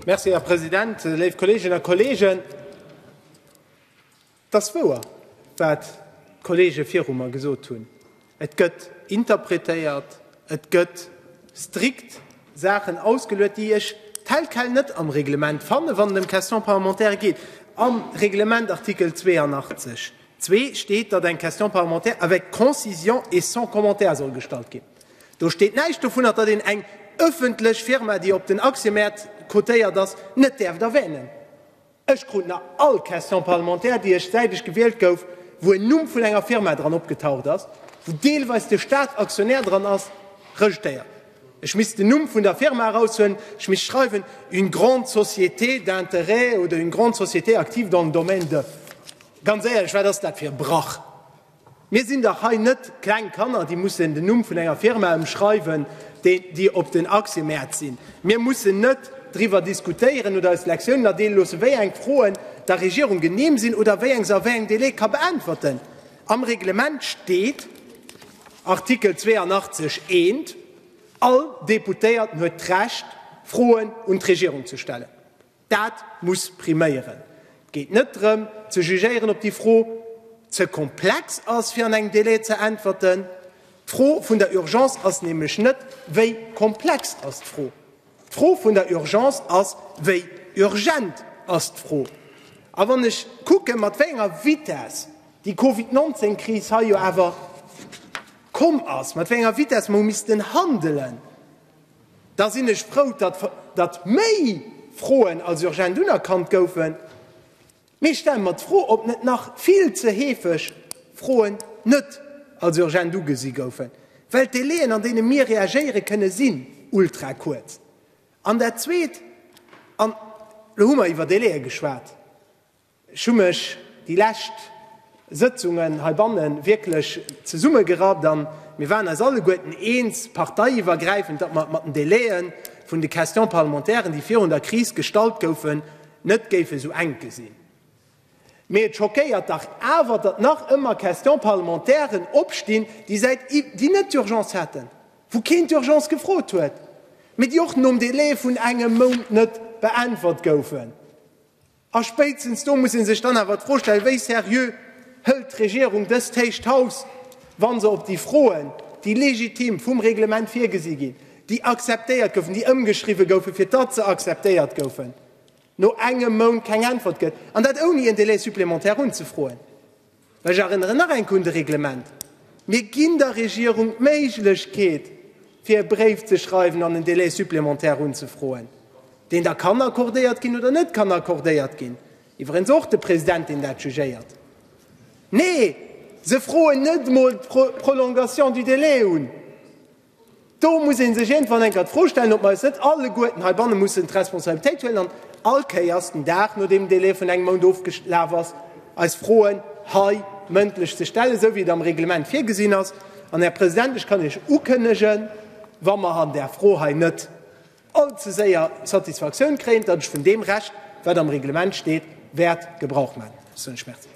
Merci, Här President. Léif Kolleeginnen a Kolleegen, et ass wouer, wat d'Kolleege viru mer gesot hunn. Et gëtt interpretéiert, et gëtt strikt Saachen ausgeluet, déi ech tel quel net am Reglement fannen, wann et ëm Questions parlementaires geet. Am Reglement, Artikel 82, 2, steet, datt eng Question parlementaire avec concision et sans commentaire soll gestallt ginn. Do steet näischt dovunner, datt een eng ëffentlech Firma, déi op den Aktiëmäert cotéiert ass, net däerft erwänen. Ech krut nach all Question parlementaire, déi ech, säit ech gewielt gouf, wou en Numm vun enger Firma dran opgetaucht ass, wou deelweis de Staat Aktionär dran ass, rejetéiert. Ech misst den Numm vun der Firma eraushuelen, ech misst schreiwen, une grande société d'intérêt oder une grande société active dans le domaine de. Ganz éierlech, wat ass dat fir e Brach? Mir sinn dach hei net kleng Kanner, déi mussen den Numm vun enger Firma ëmschreiwen, déi op den Aktiemäert sinn. Mir mussen net driwwer diskutéieren oder eis Lektiounen erdeele loossen, wéi eng Froen der Regierung genehm sinn oder wéi eng se a wéi engem Délai ka beäntwerten. Am Reglement steet, Artikel 82 eent, All Deputéierten huet d'Recht, Froen un d'Regierung ze stellen. Dat muss priméieren. Et geet net drëm, ze jugéieren, ob déi Fro ze komplex ass, fir an engem Délai ze äntwerten. D'Fro vun der Urgence ass nämlech net, Wéi komplex ass d'Fro? D'Fro vun der Urgence ass, Wéi urgent ass d'Fro? A wann ech kucken, mat wéi enger Vitesse déi Covid 19 Kris hei jo awer komm ass, mat wéi enger Vitesse mer hu missten handelen, Da sinn ech frou, datt méi Froen als urgent unerkannt goufen. Mee ech stelle mer d'Fro, ob net nach vill ze heefeg Froen net als urgent ugesi goufen, well d'Délaiën, an deene mir reagéiere kënne, sinn ultrakuerz. An dat Zweet, an elo hu mer iwwer Délaië geschwat, Ech hu mech déi lescht Sëtzungen heibanne wierklech zesummegerappt a mir waren eis alleguerten eens, parteiiwwergräifend, datt mer et mat den Délaië vun de Questions parlementairen, déi virun der Kris gestallt goufen, net géife sou enk gesinn. Mee et schockéiert dach awer, datt nach ëmmer Questions parlementairen opstinn, déi säit, déi net d'Urgence haten, wou keen d'Urgence gefrot huet, mee déi och nom Délai vun engem Mount net beäntwert goufen. A spéitstens do muss ee sech dann awer d'Fro stellen, Wéi seriö hëlt d'Regierung dëst héicht Haus, wa se op déi Froen, déi legitim vum Reglement virgesi ginn, déi akzeptéiert goufen, déi ëmgeschriwwe goufen, fir datt se akzeptéiert goufen, no engem Mount keng Äntwert gëtt, an dat ouni en Délai supplémentaire unzefroen? Ech erënneren nach eng Kéier un de Reglement. Mir ginn der Regierung d'Méiglechkeet, fir e Bréif ze schreiwen an en Délai supplémentaire unzefroen, deen da kann accordéiert ginn oder net kann accordéiert ginn. Iwwerens och de President, deen dat jugéiert. Nee, se froen net emol d'Prolongation du délai un. Do muss ee sech iergendwann eng Kéier d'Fro stellen, ob mer eis net alleguerten heibanne mussen d'Responsabilitéit huelen an all Kéiers, den Dag nodeem den Délai vun engem Mount ofgelaf ass, eis Froen hei mëndlech ze stellen, esou wéi et am Reglement virgesinn ass. An, Här President, ech kann Iech ukënnegen, wa mer an där Fro hei net all ze séier Satisfaktioun kréien, datt ech vun deem Recht, wat am Reglement steet, wäert Gebrauch maachen. Ech soen Iech Merci.